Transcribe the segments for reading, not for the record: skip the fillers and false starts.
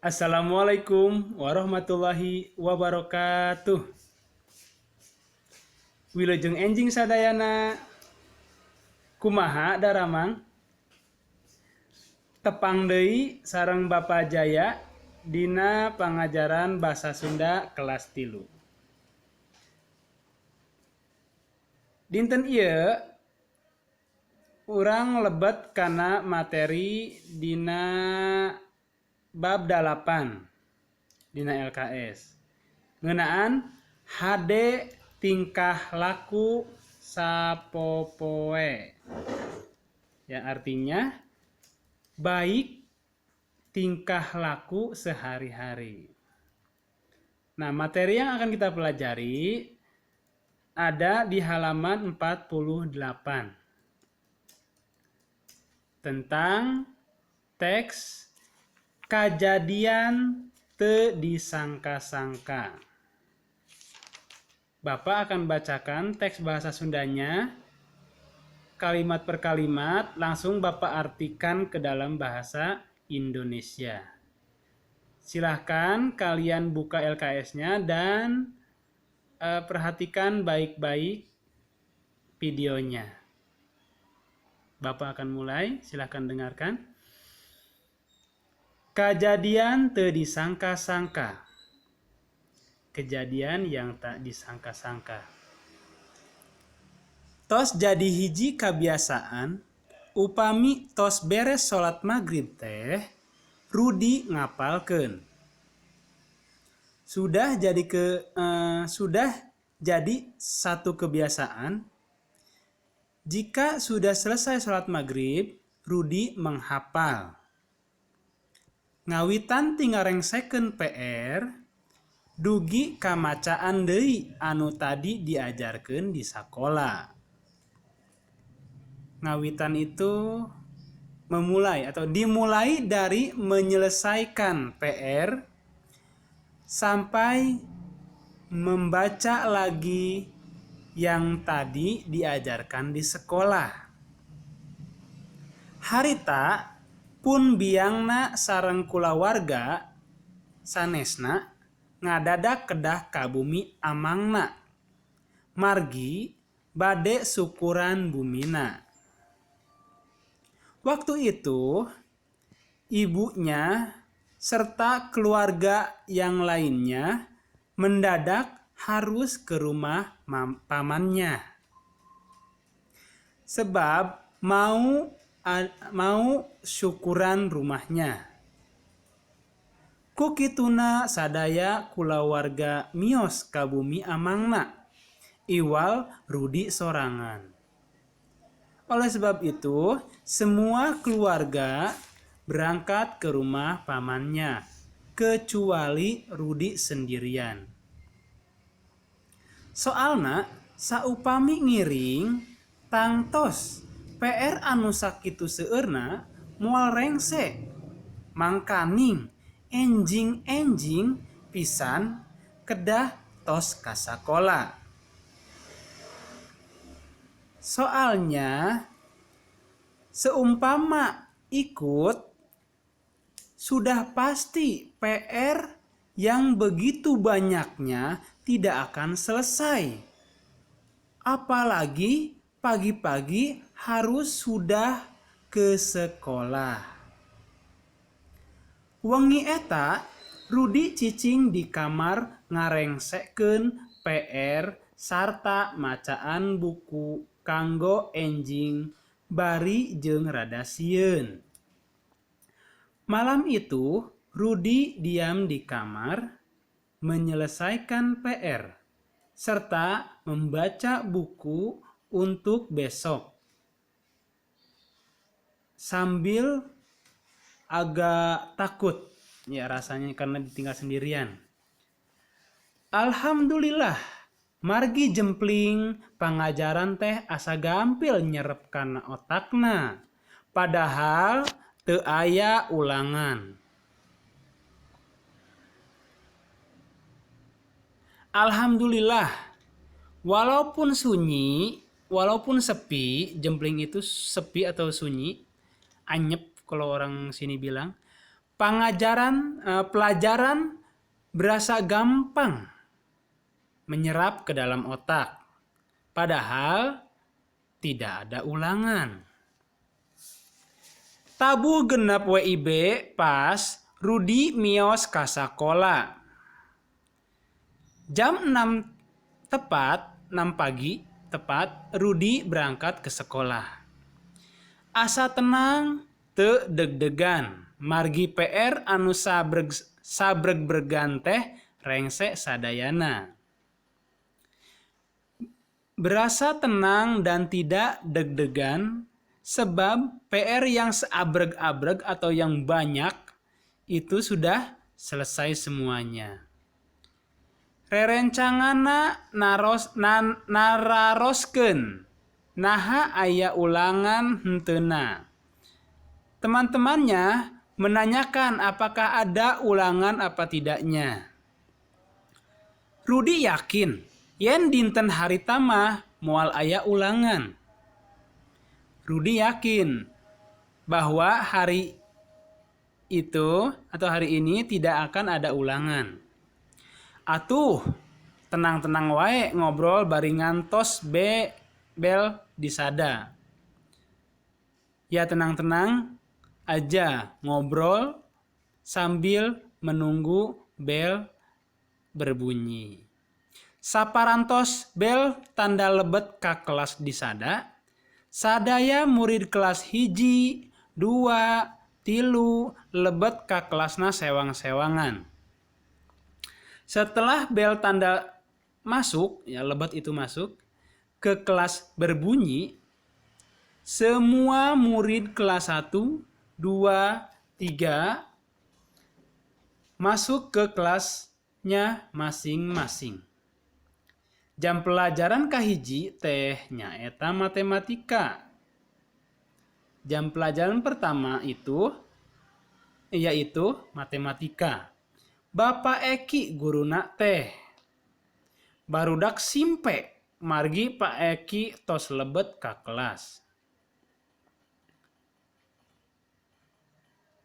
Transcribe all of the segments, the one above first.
Assalamualaikum warahmatullahi wabarakatuh. Wilujeng enjing sadayana. Kumaha daramang? Tepang deui sareng Bapak Jaya dina pangajaran Basa Sunda kelas 3. Dinten ieu urang lebet kana materi dina bab 8 dina LKS ngeunaan hade tingkah laku sapopoe, yang artinya baik tingkah laku sehari-hari. Nah, materi yang akan kita pelajari ada di halaman 48 tentang teks kajadian teu disangka-sangka. Bapak akan bacakan teks bahasa Sundanya kalimat per kalimat, langsung Bapak artikan ke dalam bahasa Indonesia. Silahkan kalian buka LKS-nya dan perhatikan baik-baik videonya. Bapak akan mulai, silahkan dengarkan. Kajadian teu disangka-sangka. Kejadian yang tak disangka-sangka. Tos jadi hiji kabiasaan, upami tos beres salat magrib teh, Rudi ngapalkeun. Sudah jadi satu kebiasaan. Jika sudah selesai salat magrib, Rudi menghafal. Ngawitan ti ngarengsekeun PR, dugi kamacaan deui anu tadi diajarkeun di sakola. Ngawitan itu memulai atau dimulai dari menyelesaikan PR sampai membaca lagi yang tadi diajarkan di sekolah. Harita pun biangna sareng kulawarga sanesna ngadadak kedah ka bumi amangna. Margi bade syukuran bumina. Waktu itu ibunya serta keluarga yang lainnya mendadak harus ke rumah pamannya. Sebab mau syukuran rumahnya. Ku kituna sadaya kulawarga mios ka bumi amangna, iwal Rudi sorangan. Oleh sebab itu, semua keluarga berangkat ke rumah pamannya, kecuali Rudi sendirian. Soalna saupami ngiring tangtos PR anu sakitu seueurna moal rengse, mangkaning enjing-enjing pisan kedah tos ka sakola. Soalnya seumpama ikut sudah pasti PR yang begitu banyaknya tidak akan selesai. Apalagi pagi-pagi harus sudah ke sekolah. Wengi eta Rudi cicing di kamar ngarengsekeun PR sarta macaan buku kanggo enjing bari jeung rada sieun. Malam itu Rudi diam di kamar menyelesaikan PR serta membaca buku untuk besok sambil agak takut ya rasanya karena ditinggal sendirian. Alhamdulillah margi jempling pangajaran teh asa gampil nyerep kana otakna, padahal teu aya ulangan. Alhamdulillah walaupun sunyi, walaupun sepi, jempling itu sepi atau sunyi, anyep kalau orang sini bilang. Pangajaran pelajaran berasa gampang menyerap ke dalam otak, padahal tidak ada ulangan. Tabuh 6 WIB pas, Rudi mios ka sakola. Jam 6 tepat, 6 pagi tepat, Rudi berangkat ke sekolah. Asa tenang, teu deg-degan. Margi PR anu sabreg-bregan teh rengse sadayana. Berasa tenang dan tidak deg-degan sebab PR yang seabreg-abreg atau yang banyak itu sudah selesai semuanya. Rerencanganna nararoskeun naha aya ulangan henteuna. Teman-temannya menanyakan apakah ada ulangan apa tidaknya. Rudi yakin yen dinten harita mah moal aya ulangan. Rudi yakin bahwa hari itu atau hari ini tidak akan ada ulangan. Atuh, tenang-tenang wae ngobrol bari ngantos bel disada. Ya, tenang-tenang aja ngobrol sambil menunggu bel berbunyi. Saparantos bel tanda lebet ka kelas disada, sadaya murid kelas 1, 2, 3 lebet ka kelasna sewang-sewangan. Setelah bel tanda masuk, ya lebet itu masuk, ke kelas berbunyi, semua murid kelas 1, 2, 3 masuk ke kelasnya masing-masing. Jam pelajaran kahiji teh nyaeta matematika. Jam pelajaran pertama itu yaitu matematika. Bapak Eki guruna teh. Barudak simpe margi Pak Eki tos lebet ka kelas.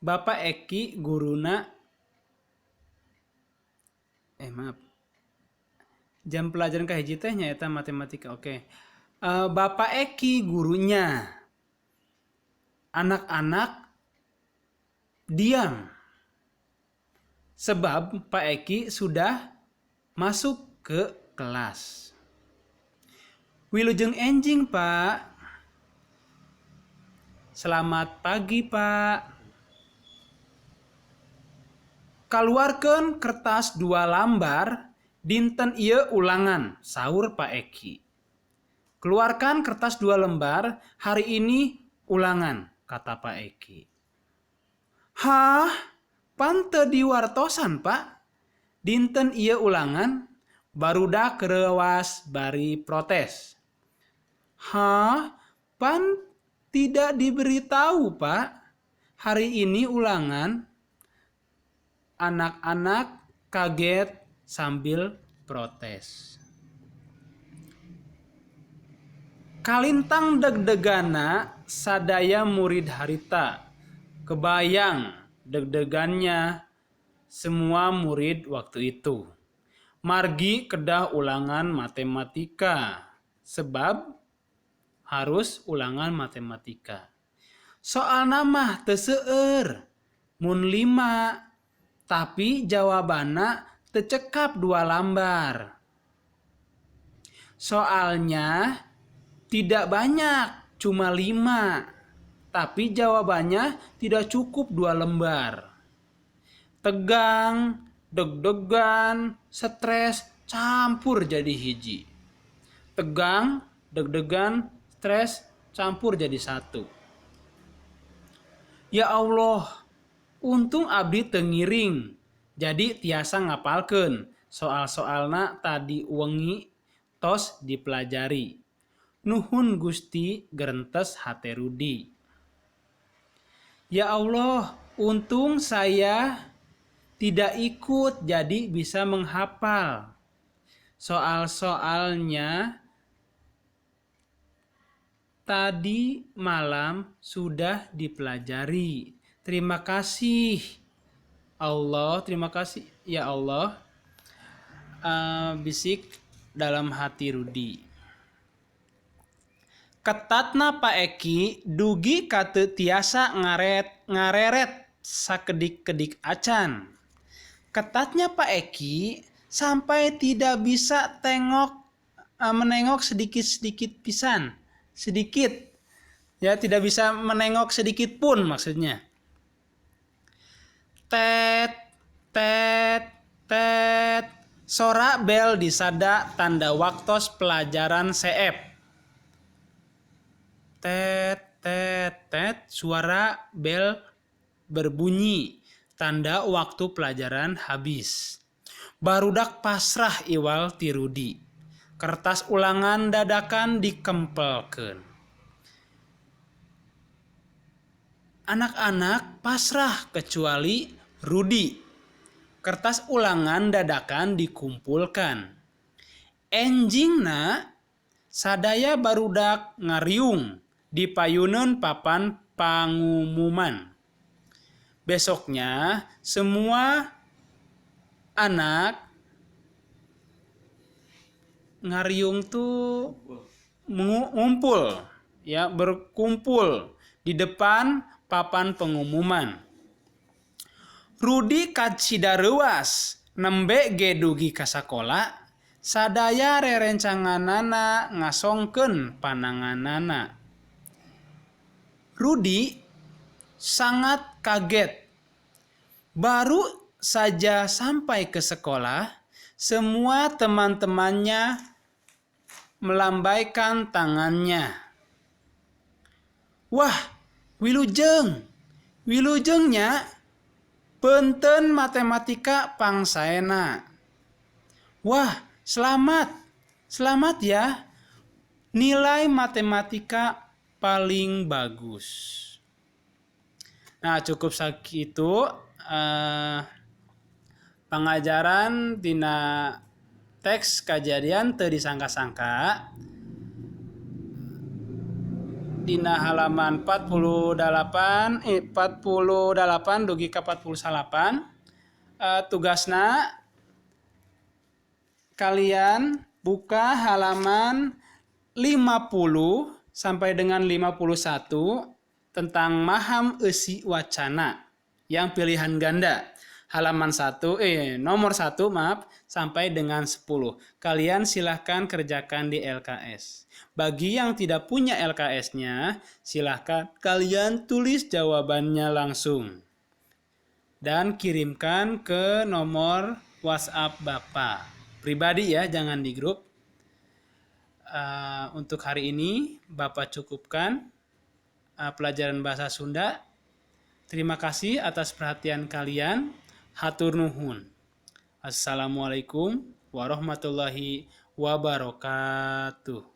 Bapak Eki guruna maaf. Jam pelajaran kahiji teh nyaeta matematika. Oke. Bapak Eki gurunya. Anak-anak diam. Sebab Pak Eki sudah masuk ke kelas. Wilujeng enjing, Pak. Selamat pagi, Pak. Kaluarkeun kertas 2 lambar, dinten ieu ulangan, saur Pak Eki. Keluarkan kertas 2 lembar, hari ini ulangan, kata Pak Eki. Hah? Pan teu diwartosan, Pak. Dinten ieu ulangan, barudak reuwas bari protes. Hah? Pan tidak diberitahu, Pak. Hari ini ulangan. Anak-anak kaget sambil protes. Kalintang deg-degana sadaya murid harita. Kebayang deg-degannya semua murid waktu itu. Margi kedah ulangan matematika. Sebab harus ulangan matematika. Soalna mah teu seueur, mun 5, tapi jawabanna teu cekap 2 lambar. Soalnya tidak banyak, cuma 5, tapi jawabannya tidak cukup 2 lembar. Tegang, deg-degan, stres, campur jadi hiji. Tegang, deg-degan, stres, campur jadi satu. Ya Allah, untung abdi teu ngiring, jadi tiasa ngapalkeun soal-soalna tadi wengi tos dipelajari. Nuhun Gusti, gerentes hate Rudi. Ya Allah, untung saya tidak ikut jadi bisa menghafal soal-soalnya tadi malam sudah dipelajari. Terima kasih. Allah, terima kasih ya Allah. Bisik dalam hati Rudi. Ketatna Pak Eki dugi ka teu tiasa ngareret sakedik-kedik acan. Ketatnya Pak Eki sampai tidak bisa menengok sedikit-sedikit pisan. Sedikit. Ya, tidak bisa menengok sedikit pun maksudnya. Tet, tet, tet. Sora bel disada tanda waktos pelajaran seep. Tet, tet, tet. Suara bel berbunyi tanda waktu pelajaran habis. Barudak pasrah iwal ti Rudi. Kertas ulangan dadakan dikempelkeun. Anak-anak pasrah kecuali Rudi. Kertas ulangan dadakan dikumpulkan. Enjingna sadaya barudak ngariung di payuneun papan pangumuman. Besoknya semua anak ngariung tuh ngumpul, ya, berkumpul di depan papan pengumuman. Rudi kacida reuas nembe ge dugi ka sakola, sadaya rerencanganana ngasongkeun pananganana. Rudi sangat kaget. Baru saja sampai ke sekolah, semua teman-temannya melambaikan tangannya. Wah, wilujeng. Wilujengnya benten matematika pangsaena. Wah, selamat. Selamat ya. Nilai matematika paling bagus. Nah, cukup sakitu pengajaran tina teks kejadian teu disangka-sangka dina halaman 48 dugi ka 49. Tugasna kalian buka halaman 50 sampai dengan 51 tentang maham eusi wacana yang pilihan ganda. Halaman nomor 1 maaf sampai dengan 10. Kalian silahkan kerjakan di LKS. Bagi yang tidak punya LKS-nya, silahkan kalian tulis jawabannya langsung dan kirimkan ke nomor WhatsApp Bapak pribadi ya, jangan di grup. Untuk hari ini Bapak cukupkan pelajaran bahasa Sunda. Terima kasih atas perhatian kalian. Hatur nuhun. Assalamualaikum warahmatullahi wabarakatuh.